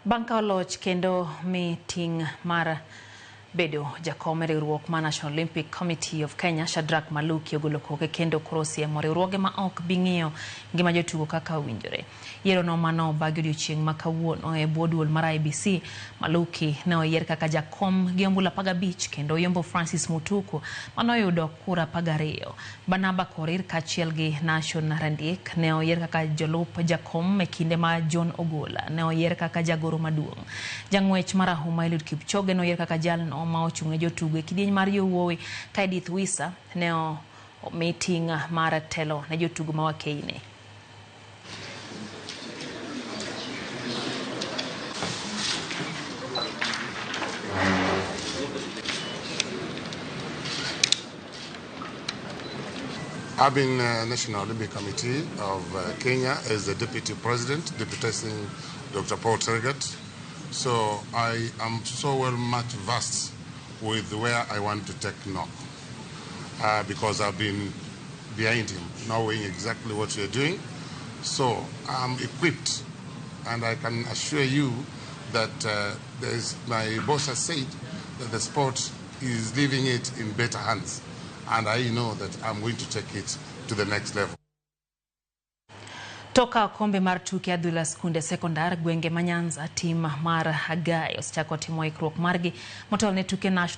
Bang' kawo loch kendo mi ting' mar bedo jakom e riwruok mar National Olympic Committee of Kenya, Shadrack Maluki ogolo koke kendo koro osiemo riwruoge ma ok bi ng'iyo ngima jotugo kaka owinjore. Yierono mano obagi odiochieng' ma kawuono e bwo duol mar IEBC, Maluki ne oyier kaka jakom gi ombulu 15 kendo oyombo Francis Mutuku manoyudo kura 12. Barnaba Korir kaachiel gi Nashon Randiek ne oyier kaka jolup jakom e kinde ma John Ogola ne oyier kaka jagoro maduong'. Jang'wech marahuma Eliud Kipchoge ne oyier kaka jalno ma ochung' ne jotugo e kidieny mar yowuowi ka Edith Wisa ne omi ting' mar telo ne jotugo ma wakeini. I've been National Olympic Committee of Kenya as the deputy president, deputizing Dr. Paul Tergat. So I am so well much versed with where I want to take NOC, because I've been behind him, knowing exactly what you're doing. So I'm equipped, and I can assure you that my boss has said that the sport is leaving it in better hands, and I know that I'm going to take it to the next level. Toka okombe mar tuke adhula skunde sekondar gwenge ma Nyanza, tim mar Hagai osechako timo ikruok margi motelo ne tuke national.